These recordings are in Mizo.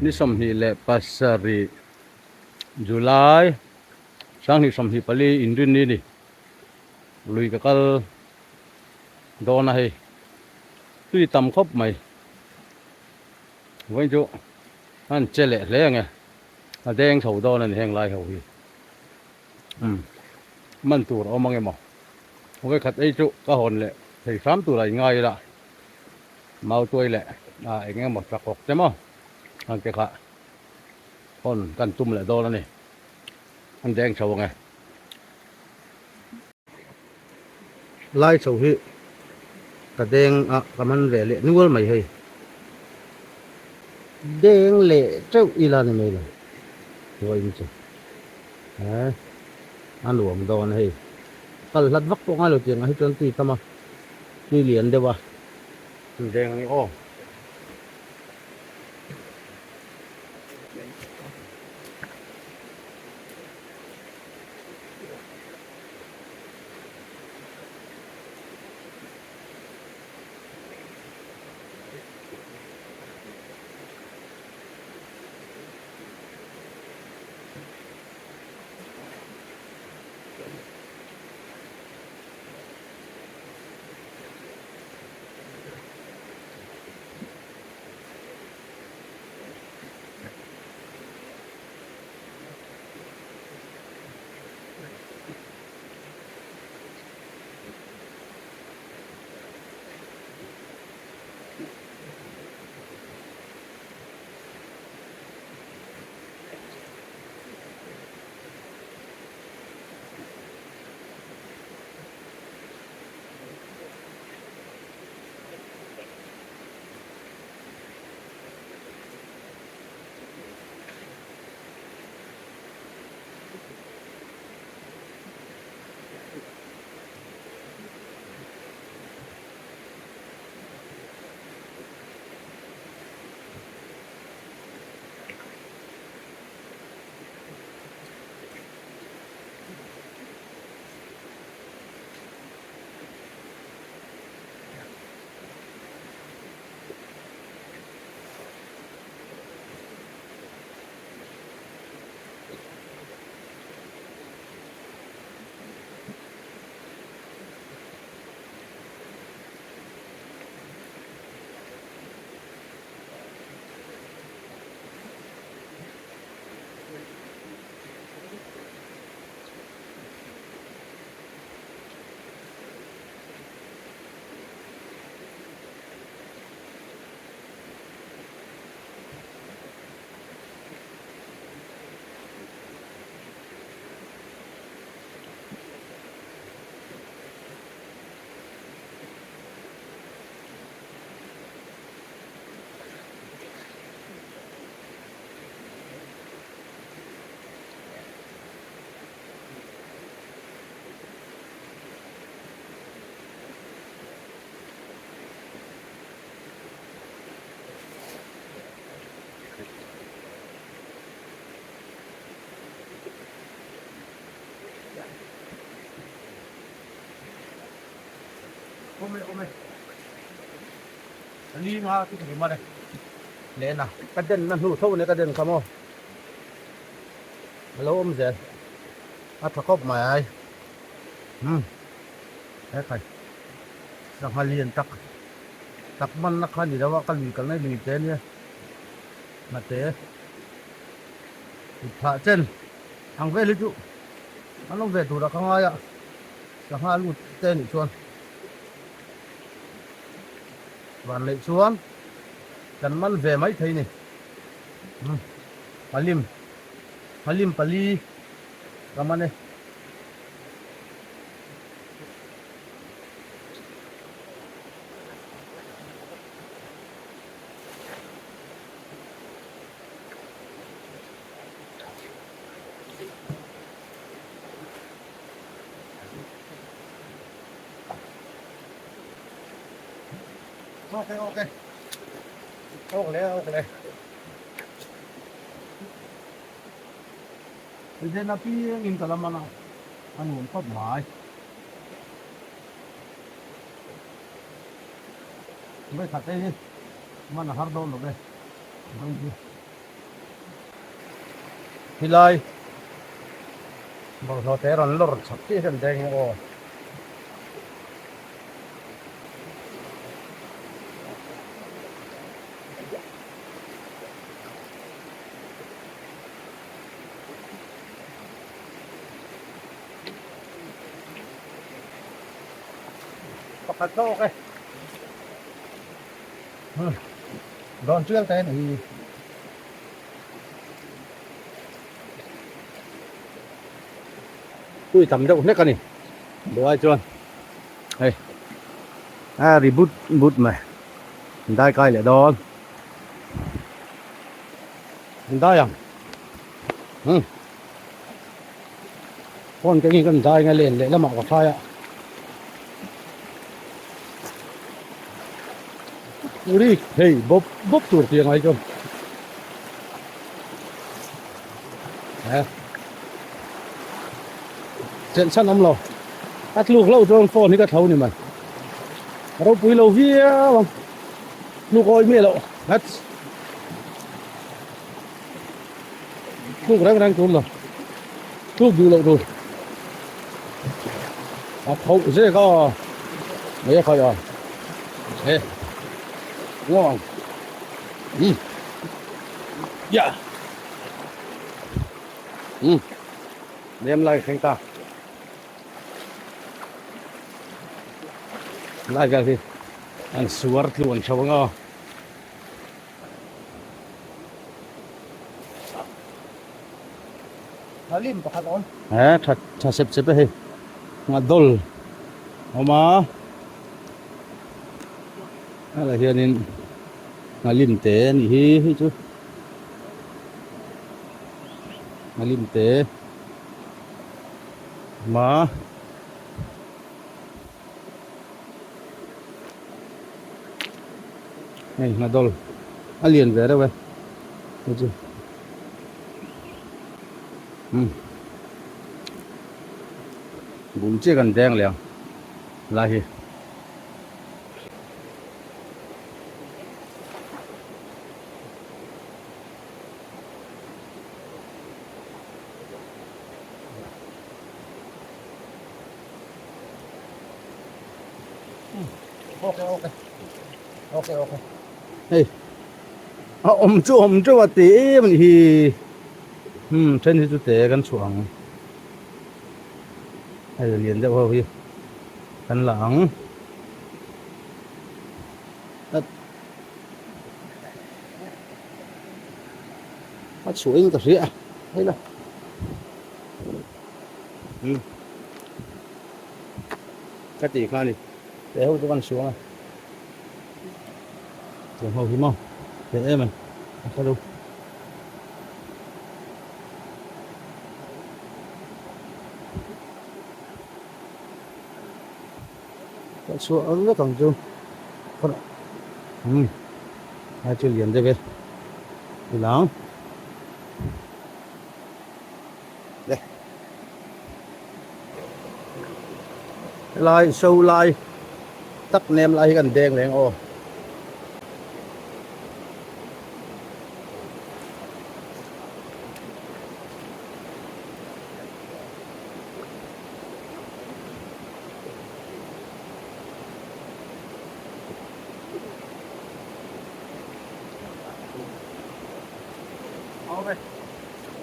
Ni 27 July 2024 inrinni ni lui ka kal dawn a hei tui tam khawp mai vawiin chu an che leh hle ang e a deng chho dawn a ni heng lai ho hi umm man tur a awm ang emaw vawikhat ei chu ka hawn leh thei hram tur a inngai ila mau tuai leh a eng emaw trakawk te maw ang te kha hawn kan tum leh dawn a ni an deng chho ang e. Lai chho hi ka deng a ka man ve leh nual mai hei. Deng leh teuh ila ni mai lo vawiin chu he a nuam dawn hei. Kal hlat vak pawh ngai lo tiang ah hi chuan tui tam a tui lian deuh a. Deng a ni aw. Awm e awm e li nga chu ka rim a leh na ka den na hnu tho nia ka den kha maw a lo awm zel a tha khawp mai ai umm he khai sangha lian tak tak man na kha ni lo a ka lui kalna lui te ania hnate kut phah chen ang vel hi chu an awm ve tur a ka ngai a sangha lut te nih chuan van leh chuan kan man ve mai thei ni umm palim palim pali ka man e. Ok ok ok le ok le Then a piang in ka lam ana a nuam khawp mai. Vawikhat hei hi man a har dawn lo ve. Vawi hi. Helai bawlhhlawh te rawn lawr chak chiah hian deng hi aw. Pakhat zawk e. Dawn tial te ni. Tui tam deuh hlek a ni. Duai chuan hei a ri but but mai. Dai kai leh dawn. Dai ang. Hmm. Phone ka ngi kan dai nga len leh lamah ka thlai a. Uri hei bawp bawp tur tih angai chuan. He. Chelh chhan awm lo. A tluk lo chuan phone hi ka thlo ni mai. Ropui lo viau ang. Tluk awi miah loh. That's Tluk reng reng tur lo. Tluk duh loh tur. A tho zek a. Mai a khai a. He. Ngon. Hmm. Ya. Hmm. Nem lai thleng ta. Lai vel hi an suar tluan tho anga. He tha tha sep sep e hei nga dawl awm a helai hianin nga lim te a nih hi hei chu nga lim te awm a. Hei hnadawl a lian ve reuh e hei chu umm bul chiah kan deng leh ang lai hi. Hei a awm chu awm teuh a ti em a nih hi umm then hi chu te kan chhuah ang hei lian deuh ho hi kan la ang a chhuah in ka hria hei la. Umm ka tih kha a ni teh ho chu kan suang a tiang ho hi maw teh em a ni a hre lo ka chhuah ang vek ang chu umm a chu lian deuh e ilang. Helai so lai tak nem lai hi kan deng reng aw.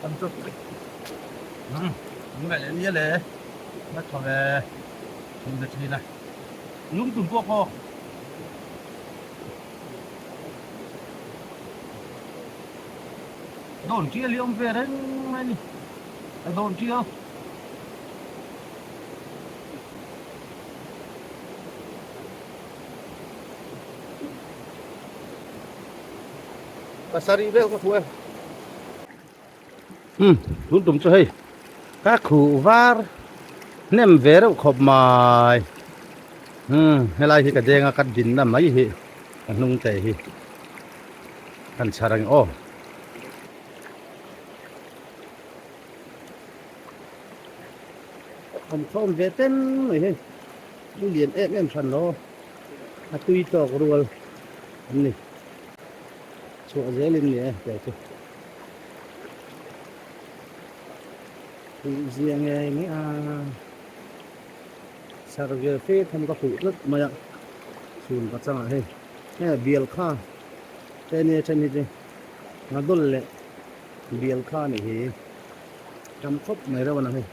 Kan chu umm an ngaih leh nia le la tha ve thin ve thin a lung tum pawh khaw dawn tial hi awm ve reng mai a ni a dawn tial. Pasarih vel ka hmu e. Umm tun tum chu hei ka khuh var hnem ve reuh khawp mai. Umm helai hi ka deng a ka dinna mai hi ka hnung te hi kan chhar ang aw. Kan thawm ve ten mai hei lu lian em em hran lo a tui tawk rual an ni. Chhuah zelin ni e tih chu. Zia ngei mai a sar vel fe tham ka fuh tlat mai a chhun ka changah hei he bial kha te nia then hi chu ngadawl leh bial kha a nih hi tam khawp mai reuh a ni hei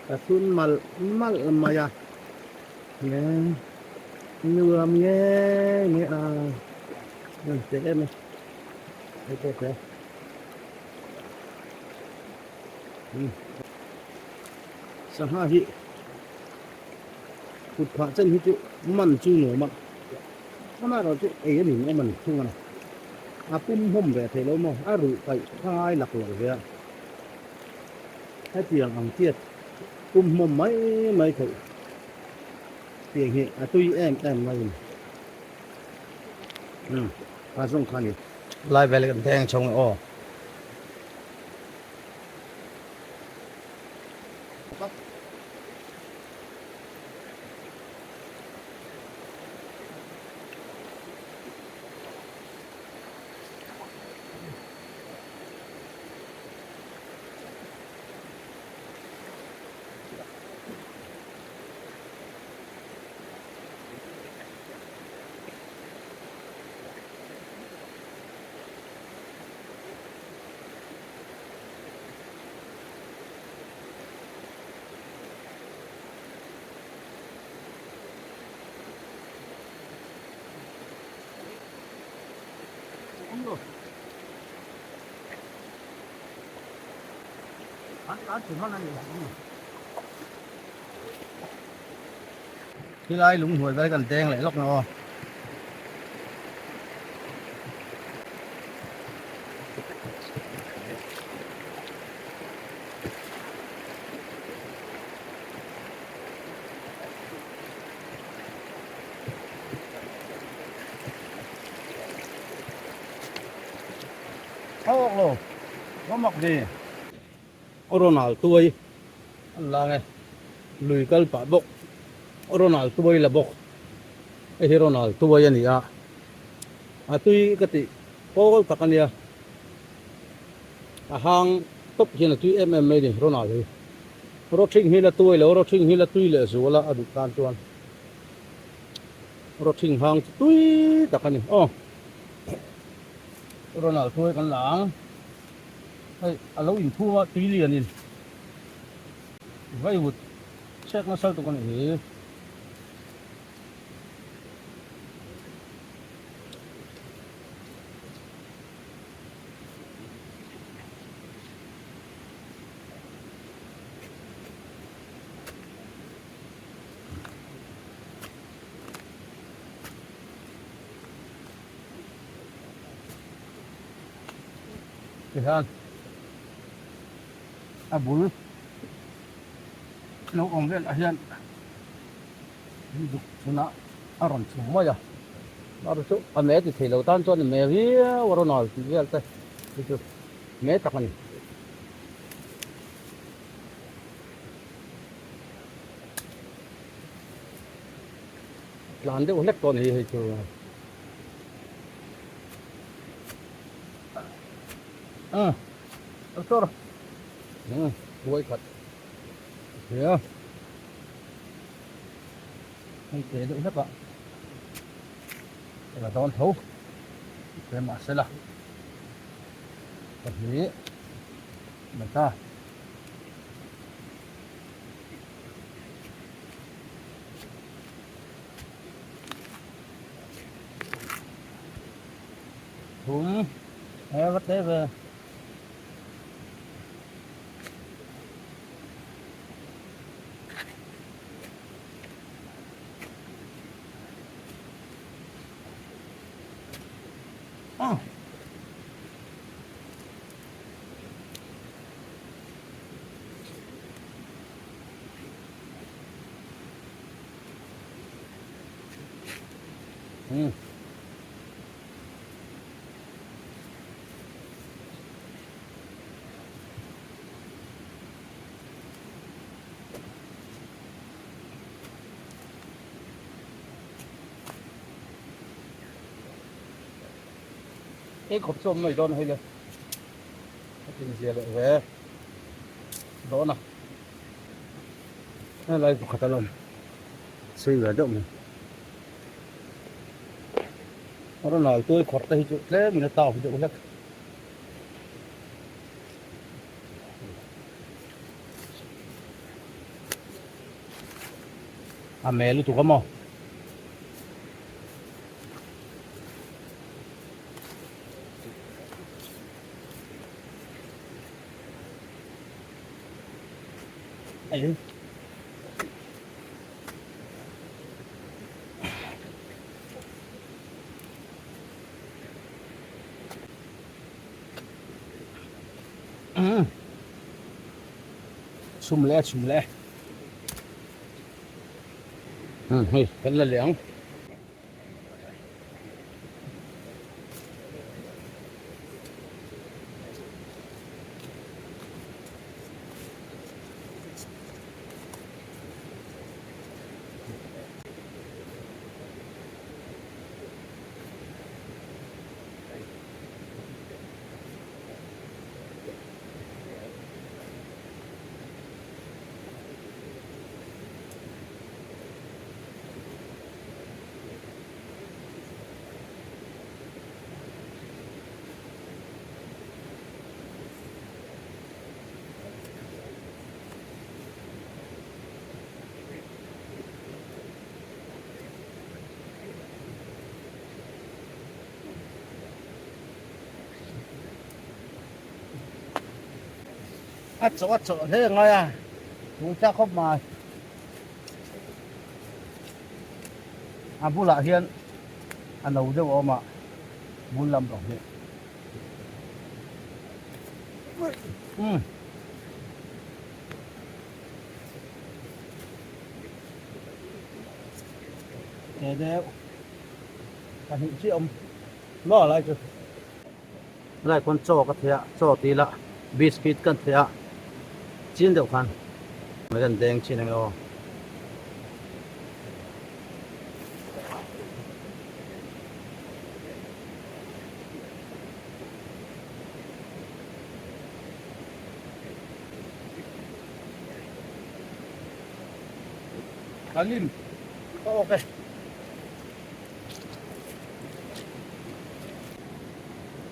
ka thun malh malh mai a he nuam ngei mai a hei te em a hei pawh te. Sangha hi kut phah chen hi chu man chu nuam a, amaherawh chu ei a ning awm a ni thung a ni. A pum hmawm ve thei lo maw, a ruh paih thangai lak lo ve a, hetiang ang chiat pum hmawm mai mai theih tiang hi a tui em em mai a ni. Umm a zawng kha a ni. Lai vel kan deng chho nge aw. Khilai lung hnuai vel kan deng leh lawk na aw. Thawk lo va mak ve. Ronald tuai an la nge lui kal pah bawk Ronald tuai la bawk hei hi Ronald tuai a ni a a tui ka tih pawl tak a nia a hang tawp hian a tui em em mai a ni Ronald hi rawthing hi la tuai lo rawthing hi la tui leh zual a a duh tan chuan rawthing hang chu tui tak a ni aw Ronald tuai kan la ang. Hei a lo inphum a tui lianin vaivut chek nasa lutuk a nih hi. Tihian a bul lo awm velah hian zuk chhunah a rawn chhum mai a, mahse chu a me ti thei lo tan chuan a me viau a rawn al tih vel te hi chu me tak a ni. Tlan deuh hlek tawh a ni hei chu. A doctor buai khat hria hei te deuh hlek a la dawn tho te mahse la pahnih mata Thum he va te ve. Ah. Hmm. Cái khop chom mai dawn hei le. A tin zia leh ve dawn a. Helai pakhat a lawm sei ve deuh mai. A rawn al tuai khawrh te hi chu tlem in a tau deuh hlek. A mel lutuk a maw? Ei. Chhum leh a chhum leh hei kan la leh ang. A chawh a chawh hle ngai a tui chak khawp mai a bulah hian a no deuh a awm a bul lam pang hi umm. Te deuh pahnih chiah awm maw lai chu lai khawn chaw ka thei a chaw tih ila biscuit kan thei a chin deuh khan mai kan deng chin ang e aw. Ka lim ka awk e.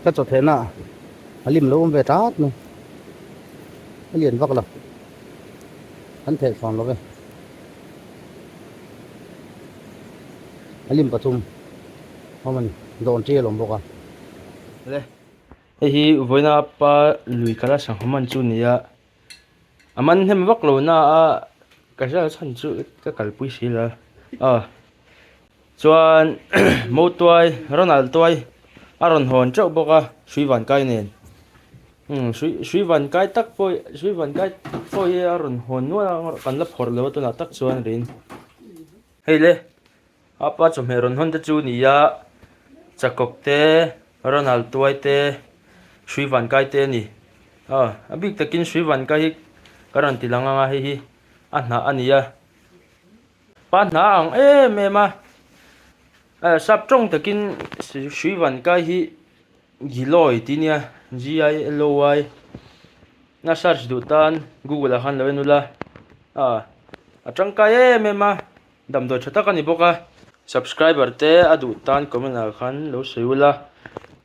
Ka chaw thehna a lim lo awm ve tat mai. A lian vak lo. Kan theh thlawn lo ve. A lim pathum awm a ni. Dawn ṭi a lawm bawk a. Le. Hei hi vawiina pa lui kala sangha man chu a ni a. A man hnem vak lo na a ka hriat chhan chu ka kalpui si la a chuan Motuai Ronald tuai a rawn hawn teuh bawk a hrui van kai nen umm hrui hrui van kai tak pawh hrui van kai pawh hi a rawn hawn nual a kan la phawrh lo a tunah tak chuan rin hei le a pa chawhmeh rawn hawn te chu ni a chakawk te Ronald tuai te hrui van kai te a ni. Aw, a bik takin hrui van kai hi ka rawn ti lang ang a, hei hi a hnah a ni a. Pa hnah ang em em a, sap tawng takin hrui van kai hi Giloy tih nia, G I L O Y, a search duh tan Google ah khan lo en ula, aw a tangkai em em a, damdawi tha tak a ni bawk a. Subscriber te a duh tan comment ah khan lo sawi ula,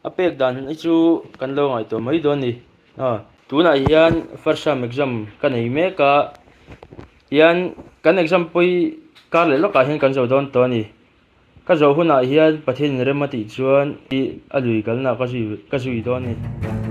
a pek dan hi chu kan lo ngaihtuah mai dawn a ni. Aw tunah hian first term exam ka nei mek a, hian kan exam pawh hi kar leh lawkah hian kan zo dawn tawh a ni. Ka zawh hunah hian Pathian in rem a tih chuan a lui kalna ka zui ka zui dawn a ni.